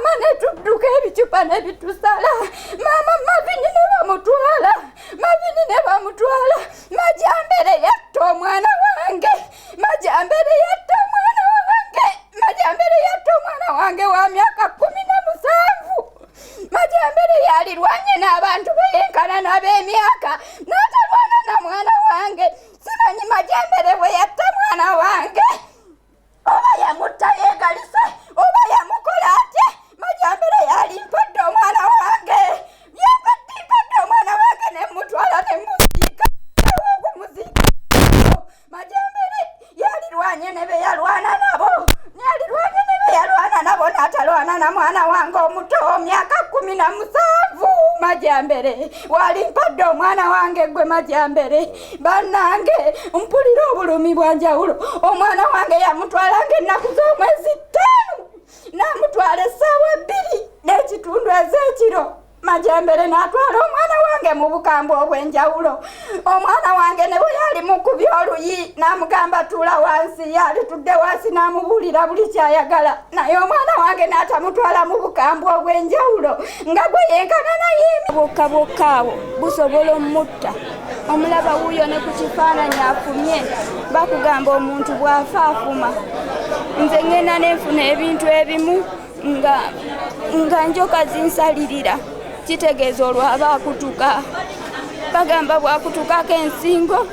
Maama ne tudduka ebicupa ne bitusala. Maama Mavini ne bamutwala, Mavini ne bamutwala. Majambere yatta omwana wange, Majambere yatta omwana wange, Majambere yatta omwana wange wa myaka 17. Majambere yalirwanye n'abantu beyenkana n'ab'emyaka n'atalwana na mwana wange. Simanyi Majambere bwe yatta mwana wange, oba yamutta yeegalise oba yamukola atya. Majambere yalimpadde omwana wange, yampadde omwana wange nemutwala nemuziika okumuziika. Majambere yalirwanye ne be yalwana nabo, yalirwanye ne be yalwana nabo n'atalwana na mwana wange omuto myaka 17. Majambere walimpadde omwana wange gwe Majambere. Bannange mpulira obulumi bwanjawulo. Omwana wange yamutwalanga ennaku z'omwezi 5, n'amutwala essaawa 2.5 ez'ekiro. Majambere n'atwala omwana wange mu bukambwe obw'enjawulo. Omwana wange ne bwe yali mukubi oluyi n'amugamba tuula wansi, yalitudde wansi n'amubuulira buli kyayagala, naye omwana wange n'atamutwala mu bukambwe obw'enjawulo nga gwe yenkana naye. Bwokka bwokka awo busobola omutta. Omulaba wuuyo ne ku kifaananyi afumye. Bakugamba omuntu bw'afa afuma. Nze ŋŋenda nenfuna ebintu ebimu nga njoka zinsalirira, kitegeeza olwo aba akutuka. Bagamba bw'akutukako ensingo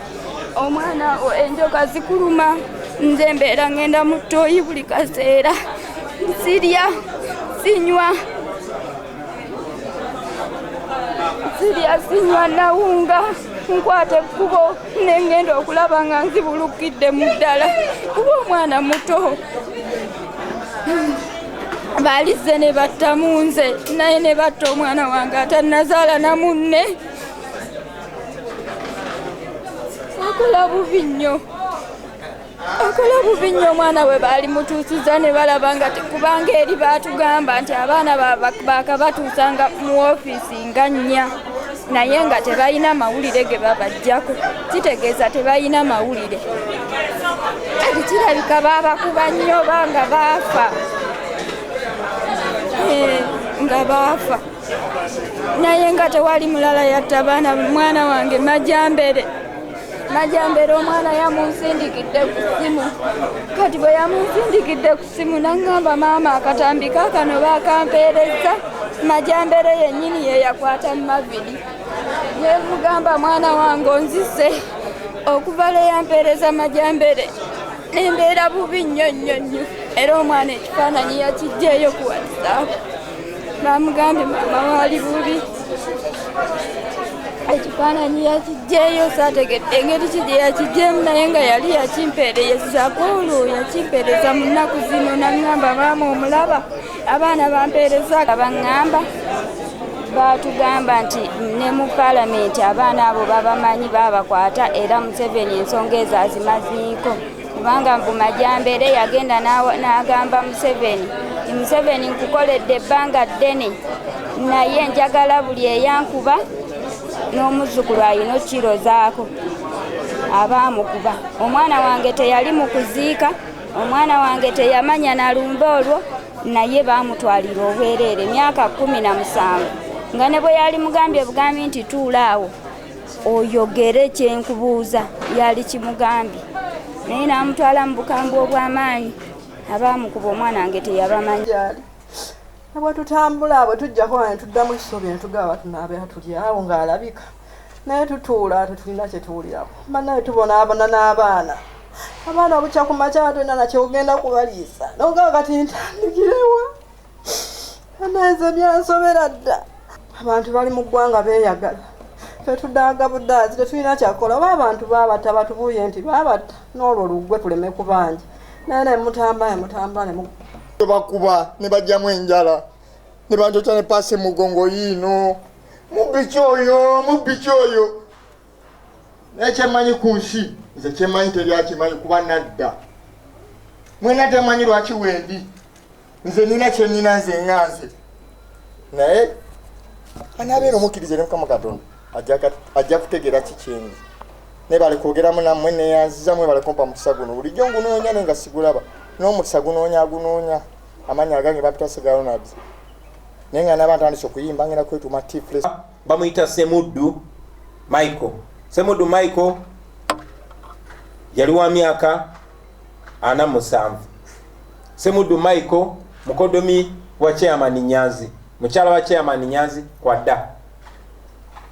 omwana enjoka zikuluma. Nze mbeera ŋŋenda mu ttooyi buli kaseera, sirya sinywa, sirya sinywa, nawunga nkwata ekkubo ne ŋŋenda okulaba nga nzibulukidde mu ddala, kuba omwana muto. Baalizze ne battamu nze, naye ne batta omwana wange atannazaala na munne. Akola bubi nnyo, akola bubi nnyo. Omwana bwe baali mutuusiza ne balaba nga kubanga eri baatugamba nti abaana baakabatuusanga mu ofiisi nga 4, naye nga tebalina mawulire ge babajjako, kitegeeza tebalina mawulire. Kati kirabika baabakuba nnyo banga baafa, nga baafa, naye nga tewali mulala yatta baana. Mwana wange Majambere, Majambere omwana yamunsindikidde ku ssimu. Kati bwe yamunsindikidde ku ssimu n'aŋŋamba, maama akatambi kaakano baakampeerezza, Majambere yennyini ye yakwata Mavini. Ne mugamba mwana wange onzise. Okuva lwe yampeereza Majambere nembeera bubi nnyo nnyo nnyo. Era omwana ekifaananyi yakiggyeeyo ku WhatsApp, bamugambye maama waali bubi, ekifaananyi yakiggyeeyo. Saategedde engeri ki gye yakiggyeemu, naye nga yali yakimpeerezaako olwo yakimpeereza mu nnaku zino, n'aŋŋamba maama omulaba abaana bampeereza. Baŋŋamba baatugamba nti ne mu paalamenti abaana abo babamanyi, baabakwata, era Museveni ensonga ezo azimaziiko, kubanga mbu Majambere yagenda n'agamba Museveni nti Museveni nkukoledde ebbanga ddene, naye njagala buli eyankuba n'omuzzukulu alina okkirozaako abaamukuba. Omwana wange teyali mu kuziika, omwana wange teyamanya nalumbe olwo, naye baamutwalira obwereere myaka 17, nga ne bwe yali mugambye bugambi nti tuula awo oyogere kyenkubuuza, yali kimugambye, naye n'amutwala mu bukambwe obw'amaanyi. Abaamukuba omwana wange teyabamanyi. Bwe tutambula bwe tujjako ne tuddamu essuubi ne tugaba tunaabeera tuli awo ng'alabika, naye tutuula tetulina kye tuwulirako. Bannaye tubonaabona n'abaana, abaana obukya ku makya tulina nakyogenda kubaliisa, nogaba kati ntandikirewa? Nze byansobera dda. Abantu bali mu ggwanga beeyagala, fetudaaga budaazi, tetulina kyakola. Oba abantu baabatta batubuuye nti baabatta n'olwo luggwe tuleme kubanja, naye nemutamba nemutamba ne bakuba ne bajjamu enjala ne banjokya ne paasi mugongo yiino. Mubbi kyoyo, mubbi kyoyo, naye kyemmanyi ku nsi nze kyemmanyi teryakimanyi kuba nadda mwena temanyi lwaki wendi. Nze nina kyenina nze nga nze, naye anaabeera omukkiriza eri Mukama Katonda ajja kutegeera kikyendi. Naye bali kwogeramu nammwe, neyanziza mwebale kumpa mukisa guno. Bulijjo ngunoonya naye nga sigulaba, n'omukisa gunoonya agunoonya. Amannya agange bapita Segalonabs. Naye nga naba ntandise okuyimba ngenda kwetuma T-Flex. Bamuyita Semuddu Michael. Semuddu Michael yali wa myaka 47. Semuddu Michael mukodomi wa Chairman Nyanzi, mukyala wa Chairman Nyanzi kwadda.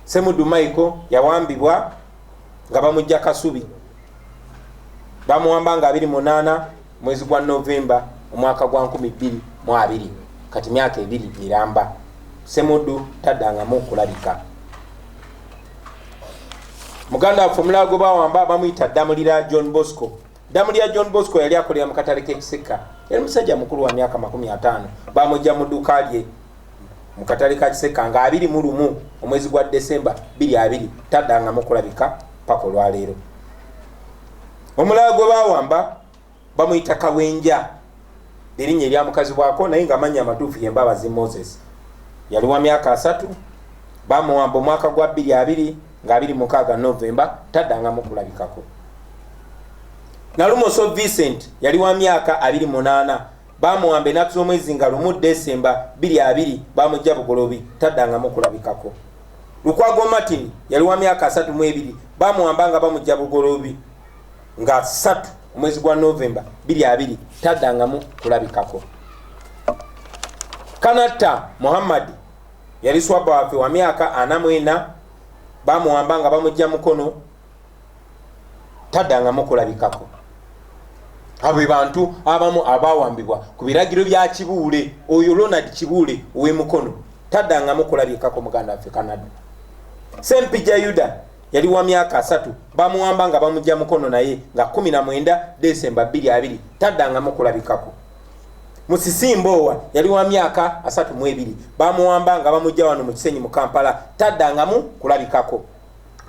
Semuddu Michael yawambibwa nga bamujja Kasubi, bamuwamba nga 28 mwezi gwa Novemba omwaka gwa 2020, kati myaka 2 miramba. Semuddu taddangamu kulabika. Muganda waffe omulala gwe bawamba bamuyita Damulira John Bosco. Damulira John Bosco yali akolera mu katale k'e Kiseka, yali musajja mukulu wa myaka 50. Bamujja mu dduuka lye mu katale ka Kiseka nga 21 omwezi gwa Desemba 2020, taddangamu kulabika paka olwaleero. Omulala gwe bawamba bamuyita Kawenja, erinnya erya mukazi bwako, naye nga amannya amatuufu ye Mbabazi Moses. Yali wa myaka 30. Bamuwamba omwaka gwa 2020 nga 26 Novemba, taddangamu kulabikako. Nalumoso Vincent yali wa myaka 28. Bamuwamba ennaku z'omwezi nga 1 Desemba 2020, bamujja Bugolobi, taddangamu kulabikako. Lukwago Martin yali wa myaka 32. Bamuwamba nga bamujja Bugolobi nga 3 omwezi gwa Novemba 2020, taddangamu kulabikako. Kanatta Muhammad yali swaba waffe wa myaka 44. Bamuwamba nga bamujja Mukono, taddangamu kulabikako. Abo bantu abamu abawambibwa ku biragiro bya Kibuule, oyo Ronald Kibuule ow'emukono, taddangamu kulabikako. Muganda waffe Kanada Sempija Yuda yali wa myaka 30. Bamuwamba nga bamujja Mukono naye nga 19 Desemba 2020, taddangamu kulabikako. Musisimboowa yali wa myaka 32. Bamuwamba nga bamujja wano mu Kisenyi mu Kampala, taddangamu kulabikako.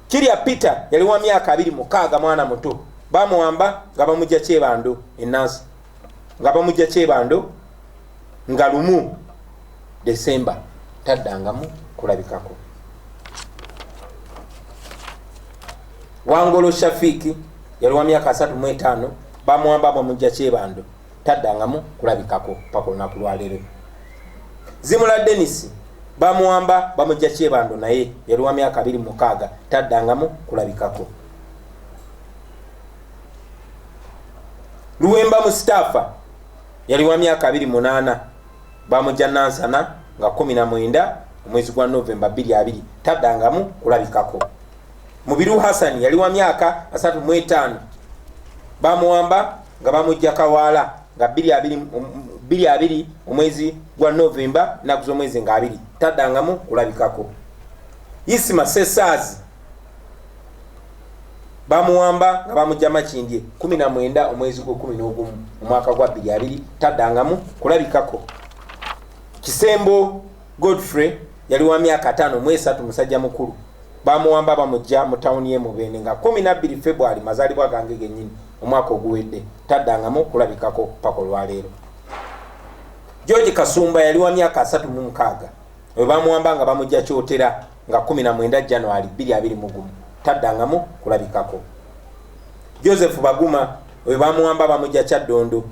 Kirya Peter yali wa myaka 26, mwana muto. Bamuwamba nga bamujja Kyebando enansi, nga bamujja Kyebando nga 1 Desemba, taddangamu kulabikako. Wangolo Shafiki yali wa myaka 35. Bamuwamba bamujja Kyebando, taddangamu kulabikako paka olunaku lwaleero. Zimula Denis bamuwamba bamujja Kyebando, naye yali wa myaka 26, taddangamu kulabikako. Luwemba Mustafa yali wa myaka 28. Bamujja Nansana nga 19 omwezi gwa Novemba 2020, taddangamu kulabikako. Mubiru Hassan yali wa myaka 35. Bamuwamba nga bamujja Kawaala nga 22 omwezi gwa Novemba, ennaku z'omwezi nga 2, taddangamu kulabikako. Isima Sesaazi bamuwamba nga bamujja Makindye 19 omwezi gwa 11 omwaka gwa 2020, taddangamu kulabikako. Kisembo Godfrey yali wa myaka 53, musajja mukulu. Bamuwamba bamujja mu tawuni y'e Mubende nga 12 February, mazaalibwa gange gennyini, omwaka oguwedde, taddangamu kulabikako paka olwaleero. George Kasumba yali wa myaka 36. Oyo bamuwamba nga bamujja Kyotera nga 19 January 2021, taddangamu kulabikako. Joseph Baguma oyo bamuwamba bamujja Kyaddondo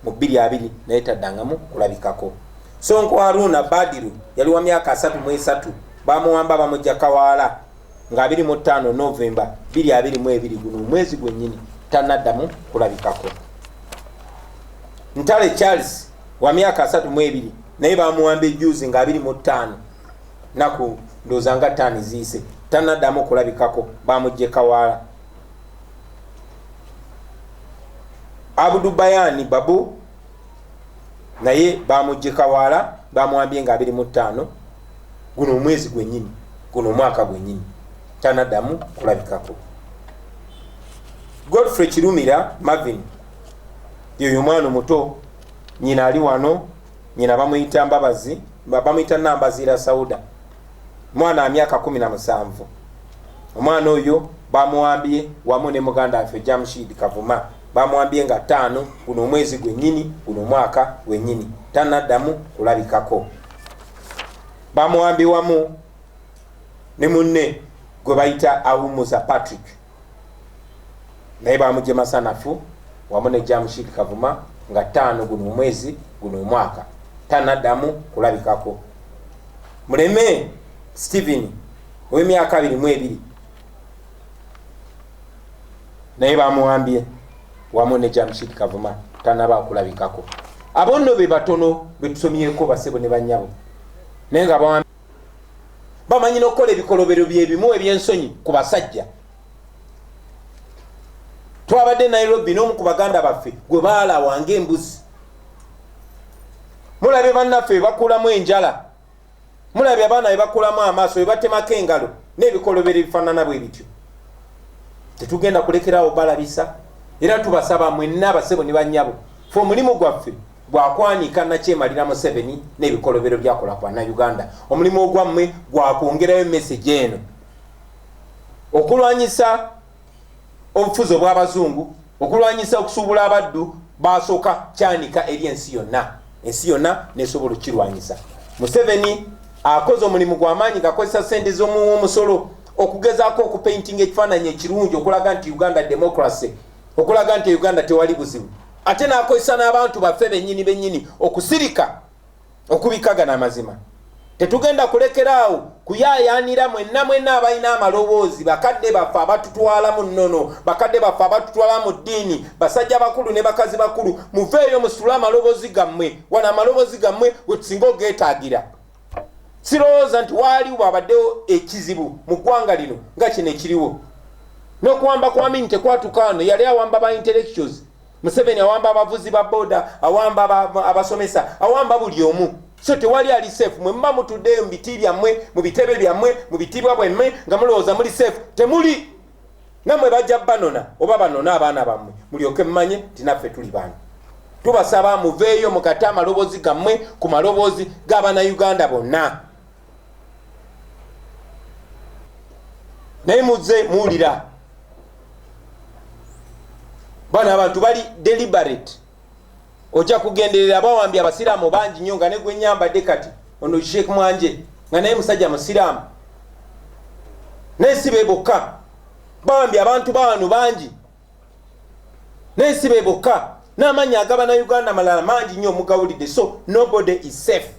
mu 2020, naye taddangamu kulabikako. Sonko Haruna Badiru yali wa myaka 33. Bamuwamba bamujja Kawaala nga 25 Novemba 2022, guno omwezi gwennyini, tanaddamu kulabikako. Ntale Charles wa myaka 32, naye bamuwamba ejjuuzi nga 25, naku ndowooza nga 5 ziise, tanaddamu kulabikako, bamujje Kawaala. Abudu Bayani Babu naye bamujje Kawaala, bamuwambye nga 25, guno omwezi gwennyini, guno omwaka gwennyini, tanaddamu kulabikako. Godfrey Kirumira Marvin yoyo omwana omuto, nyina ali wano, nyina bamuyita Mbabazi, bamuyita Nambaziira Sauda, mwana wa myaka 17. Omwana oyo bamuwambye wamu ne muganda waffe Jamshid Kavuma, bamuwambye nga 5 guno omwezi gwennyini, guno omwaka gwennyini, tanaddamu kulabikako. Bamuwambye wamu ne munne gwe bayita Awumuza Patrick, naye bamugye Masanafu wamu ne Jamshid Kavuma nga 5 guno omwezi, guno omwaka, tanaddamu kulabikako. Muleme Steven ow'emyaka 22 naye bamuwambye wamu ne Jamshid Kavuma tanaba kulabikako. Abo nno be batono betusomyeko basebo ne bannyabo, naye nga bamanyi n'okukola ebikolobero byebimu ebyensonyi ku basajja. Twabadde Nairobi n'omu ku baganda baffe gwe baalawa ng'embuzi. Mulabye bannaffe bakulamu enjala, mulabye abaana be bakulamu amaaso, be batemako engalo n'ebikolobero ebifaanana bwe bityo. Tetugenda kulekerawo balabisa, era tubasaba mwenna abasebo ne bannyabo, fe omulimu gwaffe gwakwanika nakyemalira Museveni n'ebikolobero byakola ku bannayuganda. Omulimu ogwammwe gwakwongerayo message eno okulwanyisa obufuzi obw'abazungu, okulwanyisa okusuubula abaddu. Basooka kyanika eri ensi yonna, ensi yonna nesobola okukirwanyisa. Museveni akoze omulimu gw'amaanyi ng'akozesa sente z'omuwomusolo okugezaako okupaintinga ekifaananyi ekirungi okulaga nti Uganda democracy, okulaga nti Uganda tewali buzibu, ate n'akozesa n'abantu baffe bennyini bennyini okusirika okubikagana amazima. Tetugenda kulekeraawo kuyaayaanira mwenna mwenna abalina amaloboozi, bakadde baffe abatutwala mu nnono, bakadde baffe abatutwala mu ddiini, basajja bakulu ne bakazi bakulu, muveeyo musitule amaloboozi gammwe. Wano amaloboozi gammwe we tusinga ogeetaagira. Sirowooza nti waali wabaddewo ekizibu mu ggwanga lino nga kino ekiriwo. N'okuwamba kwa Amini tekwatuka wano, yali awamba ba intellectuals. Museveni awamba abavuzi ba boda, awamba abasomesa, awamba buli omu. So tewali ali safe. Mwe muba mutuddeyo mu biti byammwe, mu bitebe byammwe, mu bitiibwa bwammwe nga mulowooza muli safe, temuli. Nammwe bajja banona oba banona abaana bammwe, mulyoke mumanye nti naffe tuli bantu. Tubasaba muveeyo mukate amaloboozi gammwe ku maloboozi g'abannayuganda bonna. Naye muzze muwulira bano abantu bali deliberate, ojja kugenderera bawambye abasiraamu bangi nnyo, nga ne gwe nyambadde kati ono Sheikh Mwanje nga naye musajja musiraamu, naye si be bokka bawambye abantu bawano bangi, naye si be bokka, n'amannya ag'abannayuganda malala mangi nnyo mugawulidde. So nobody is safe.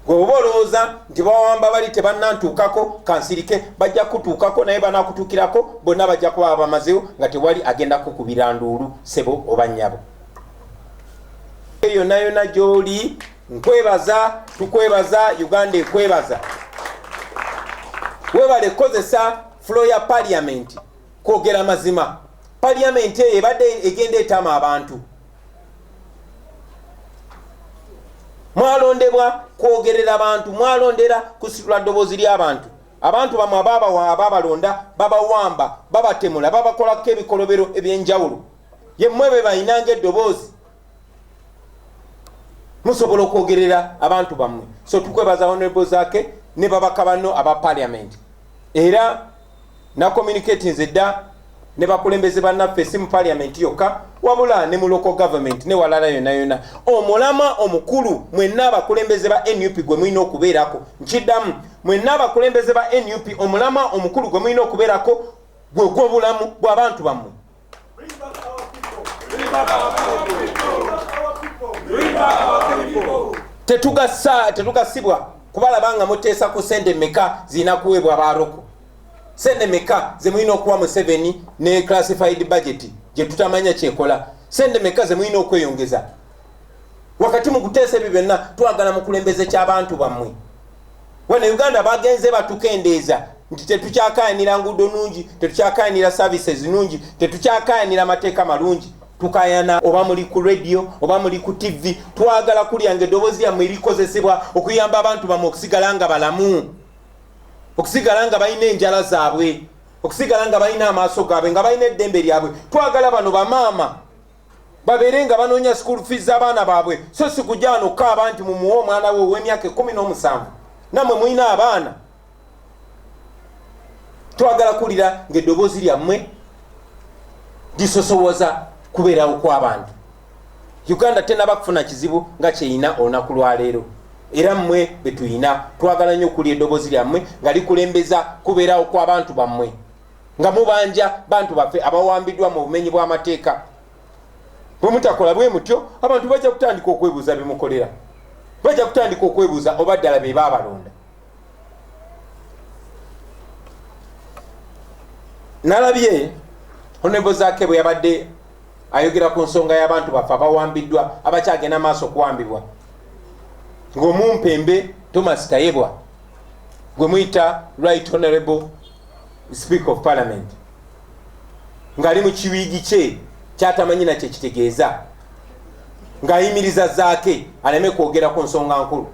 Gwe oba olowooza nti bawamba bali tebannantuukako, kansirike, bajja kutuukako, naye banakutuukirako bonna bajja kuba bamazeewo nga tewali agenda kukubira nduulu sebo oba nnyabo. Yonna yonna gy'oli nkwebaza, tukwebaza, Uganda ekwebaza. Webale kukozesa floor ya parliament kwogera mazima. Parliament eyo ebadde egenda etama abantu. Mwalondebwa kwogerera bantu, mwalondera kusitula ddoboozi ly'abantu. Abantu bamwe ababalonda babawamba, babatemula, babakolako ebikolobero ebyenjawulo. Ye mmwe be balinanga eddoboozi, musobola okwogerera abantu bammwe. So tukwebaza Honorable Zaake ne babaka banno aba parliament. Era nacommunicatinze dda ne bakulembeze bannaffe, si mu parliament yokka wabula ne mu local government ne walala yonna yonna. Omulamwa omukulu mwenna abakulembeze ba NUP gwe mulina okubeerako, nkiddamu, mwenna abakulembeze ba NUP, omulamwa omukulu gwe mulina okubeerako gwe gw'obulamu bw'abantu bammwe. Tetugasibwa kubalaba nga muteesa ku sente meka zirina kuweebwa abaaroko, sente meka ze mulina okuwa Museveni ne classified budget gye tutamanya kyekola, sente meka ze mulina okweyongeza. Wakati mu kuteesa ebyo byonna, twagala mukulembeze ky'abantu bammwe. Wano Uganda bagenze batukendeeza nti tetukyakayanira nguudo nungi, tetukyakayanira services nungi, tetukyakayanira mateeka malungi. Tukayana oba muli ku radio oba muli ku TV, twagala kulya nga eddoboozi lyammwe likozesebwa okuyamba abantu bammwe okusigala nga balamu, okusigala nga balina enjala zaabwe, okusigala nga balina amaaso gaabwe, nga balina eddembe lyabwe. Twagala bano bamaama babeere nga banoonya school fees z'abaana baabwe, so si kujja wano okukaaba nti mumuwe omwana we ow'emyaka 17. Nammwe mulina abaana. Twagala kuwulira ng'eddoboozi lyammwe lisosowoza kubeerawo kw'abantu. Uganda tenaba kufuna kizibu nga kyeyina olunaku lwaleero, era mmwe be tuyina. Twagala nnyo okuwulira eddoboozi lyammwe nga likulembeza kubeerawo kw'abantu bammwe, nga mubanja bantu baffe abawambiddwa mu bumenyi bw'amateeka. Bwe mutakola bwe mutyo, abantu bajja kutandika okwebuuza bimukolera. Bajja kutandika okwebuuza oba ddala be baabalonda. Nalabye Honorable Zaake bwe yabadde ayogera ku nsonga y'abantu baffe abawambiddwa abakyagenda maaso okuwambibwa, ng'omumpembe Thomas Tayebwa gwe muyita Right Honorable Speaker of Parliament ng'ali mu kiwiigi kye kyatamanyi nakye kitegeeza, ng'ayimiriza Zaake aleme kwogera ku nsonga nkulu,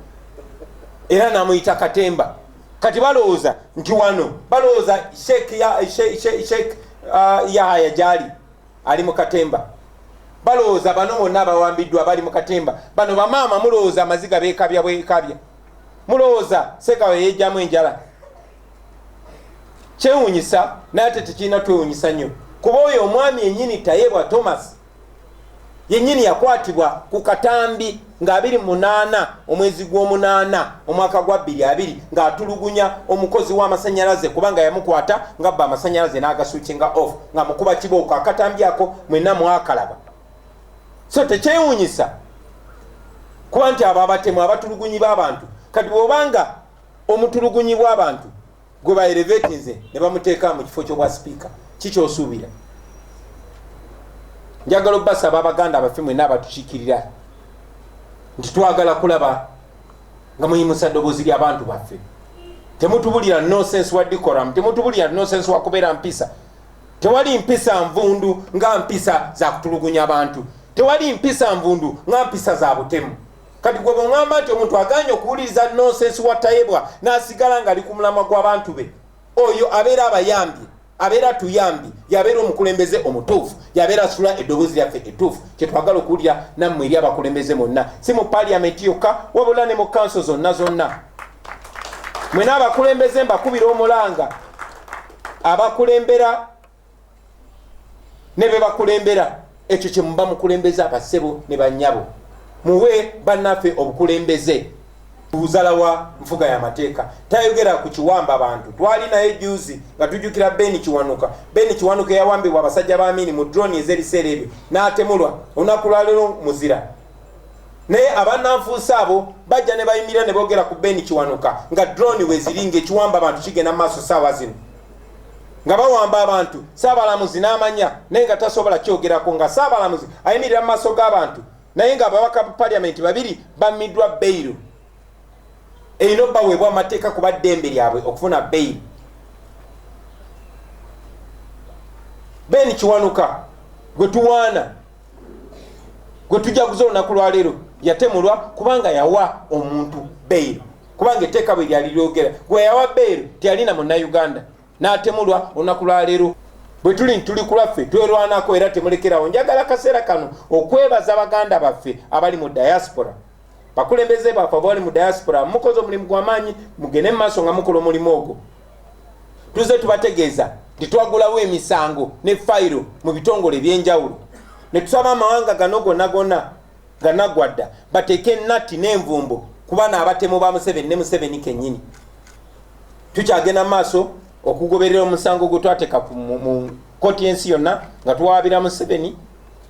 era n'amuyita Katemba. Kati balowooza nti wano balowooza Sheikh Yahaya gyali ali mu Katemba, balowooza bano bonna abawambiddwa bali mu Katemba. Bano bamaama mulowooza amaziga beekabya bwekabya, mulowooza Sekawe yejjamu enjala. Kyewuunyisa, naye ate tekirina twewuunyisa nnyo, kuba oyo omwami yennyini Tayebwa Thomas yennyini yakwatibwa ku katambi nga 28 omwezi gw'omunaana omwaka gwa 2020 ng'atulugunya omukozi w'amasannyalaze, kubanga yamukwata ng'abba amasannyalaze n'agaswitchinga off nga mukuba kibooko. Akatambi ako mwenna mwakalaba. So tekyewuunyisa kuba nti abo abatemu abatulugunyi b'abantu. Kati bw'obanga omutulugunyi bw'abantu gwe ba elevatinze ne bamuteeka mu kifo ky'obwa sipiika, kikyosuubira? Njagala obbasaba abaganda abaffe mwenna abatukiikirira nti twagala kulaba nga muyimusa ddoboozi ly'abantu baffe. Temutubulira nonsense wa decorum, temutubulira nonsense wa kubeera mpisa. Tewali mpisa nvundu nga mpisa za kutulugunya abantu, tewali mpisa nvundu nga mpisa za butemu. Kati gwe bw'oŋŋamba nti omuntu aganye okuwuliriza nonsense wa Tayebwa n'asigala ng'ali ku mulamwa gw'abantu be, oyo abeera abayambye, abeera atuyambye, yabeera omukulembeze omutuufu, yabeera asula eddoboozi lyaffe ettuufu kyetwagala okuwulira nammwe eri abakulembeze mwenna, si mu paaliyamenti yokka wabula ne mu kanso zonna zonna. Mwena abakulembeze mbakubira omulanga, abakulembera ne be bakulembera, ekyo kye muba mukulembeze abassebo ne bannyabo, muwe bannaffe obukulembeze. Buzala wa nfuga y'amateeka tayogera ku kiwamba bantu. Twali naye juzi nga tujjukira Ben Kiwanuka. Ben Kiwanuka eyawambibwa abasajja ba Amini mu drone ez'ebiseera ebyo n'atemulwa, olunaku lwaleero muzira. Naye abannanfuusi abo bajja ne bayimirira ne boogera ku Ben Kiwanuka nga drone weziri, ng'ekiwamba abantu kigenda mu maaso saawa zino, nga bawamba abantu. Saabalamuzi n'amanya naye nga tasobola kyogerako, nga saabalamuzi ayimirira mu maaso g'abantu, naye nga ababaka ba paliamenti babiri bammiddwa beyiro erina obbaweebwa amateeka kuba ddembe lyabwe okufuna beyiro. Ben Kiwanuka gwe tuwaana, gwe tujaguza olunaku lwaleero, yatemulwa kubanga yawa omuntu beyiro, kubanga etteeka bwe lyali lyogera gwe yawa beyiro teyalina munnayuganda, n'atemulwa. Olunaku lwaleero bwe tuli ntuli ku lwaffe twerwanako, era temulekerawo. Njagala kaseera kano okwebaza baganda baffe abali mu diaspora, bakulembeze baffe abali mu diaspora, mukoze omulimu gw'amaanyi, mugende mu maaso nga mukola omulimu ogwo. Tuze tubategeeza nti twagulawo emisango ne fayiro mu bitongole ebyenjawulo, ne tusaba amawanga gano gonna gonna ganaggwa dda bateeke natti n'envumbo kuba n'abatemu ba Museveni ne Museveni kennyini. Tukyagenda mu maaso okugoberera omusango gwe twateeka mu kooti y'ensi yonna nga tuwaabira Museveni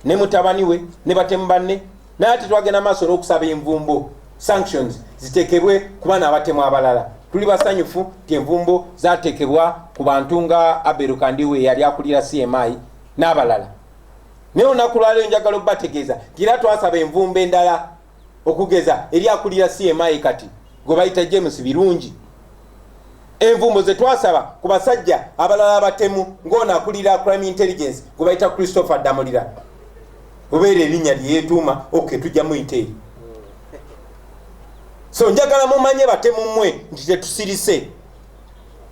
ne mutabani we ne batemu banne, naye ate twagenda maaso n'okusaba envumbo, sanctions, ziteekebwe kuba n'abatemu abalala. Tuli basanyufu nti envumbo zateekebwa ku bantu nga Abel Kandiwe yali akulira CMI n'abalala, naye olunaku lwaleero njagala okubategeeza nti era twasaba envumbo endala, okugeza eri akulira CMI kati gwe bayita James Birungi, envumbo ze twasaba ku basajja abalala abatemu ng'ono akulira crime intelligence gwe bayita Christopher Damulira, obeera erinnya lyeyetuuma ok, tujja muyita eri. So njagala mumanye batemu mmwe nti tetusirise,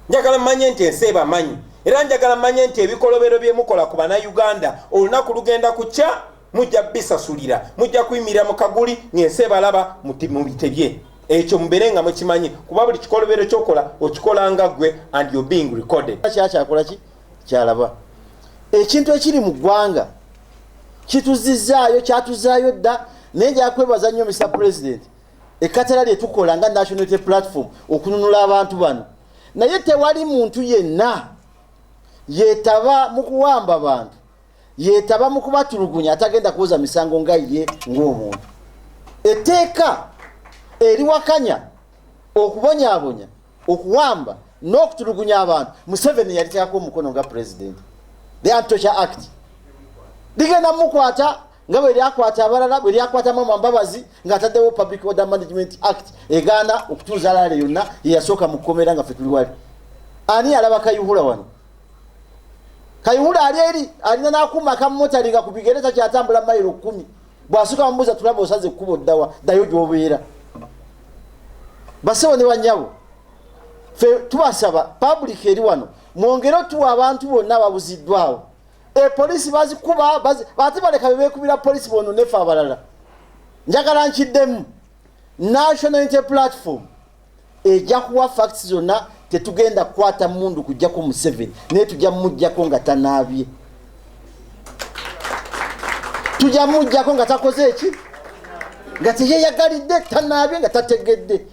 njagala mumanye nti ensi ebamanyi, era njagala mumanye nti ebikolobero byemukola ku bannayuganda olunaku lugenda kukya mujja bisasulira, mujja kuyimirira mu kaguli ng'ensi ebalaba mubitebye. Ekyo mubeere nga mukimanyi, kuba buli kikolobero kyokola okikola nga ggwe and you're being recorded. Kyakyakola ki kyalaba ekintu ekiri mu ggwanga kituzizaayo, kyatuzaayo dda. Naye njakwebaza nnyo Mr President, ekkatala lye tukola nga National Unity Platform okununula abantu bano. Naye tewali muntu yenna yetaba mu kuwamba bantu, yetaba mu kubatulugunya atagenda kuwoza misango nga ye ng'omuntu. Etteeka Eriwakanya okubonyaabonya, okuwamba n'okutulugunya abantu, Museveni yaliteekako omukono nga president, the Anti-Torture Act. Ligenda mukwata nga bwe lyakwata abalala, bwe lyakwata Mama Mbabazi ng'ataddewo Public Order Management Act egaana okutuuza rally yonna. Yeyasooka mu kkomera nga ffe tuli wali. Ani alaba Kayihura wano? Kayihura ali eri alina n'akuuma kamotali nga ku bigere, takyatambula mayiro 10. Bw'asooka bamubuuza, "Tulaba osaze ekkubo, ddawa? Ddayo gy'obeera." Basewo ne banyabo, fe tubasaba, public eri wano, mwongere otuwa abantu bonna ababuziddwawo. Epoliisi bazikuba, ate baleka bebekubira polisi bononefe abalala. Njagala nkiddemu, National Unity Platform ejja kuwa facts zonna. Tetugenda kukwata mundu kujjako Museveni, naye tujja mumugjako nga tanaabye, tujja mumugjako nga takoze eki, nga teyeyagalidde, tanaabye, nga tategedde.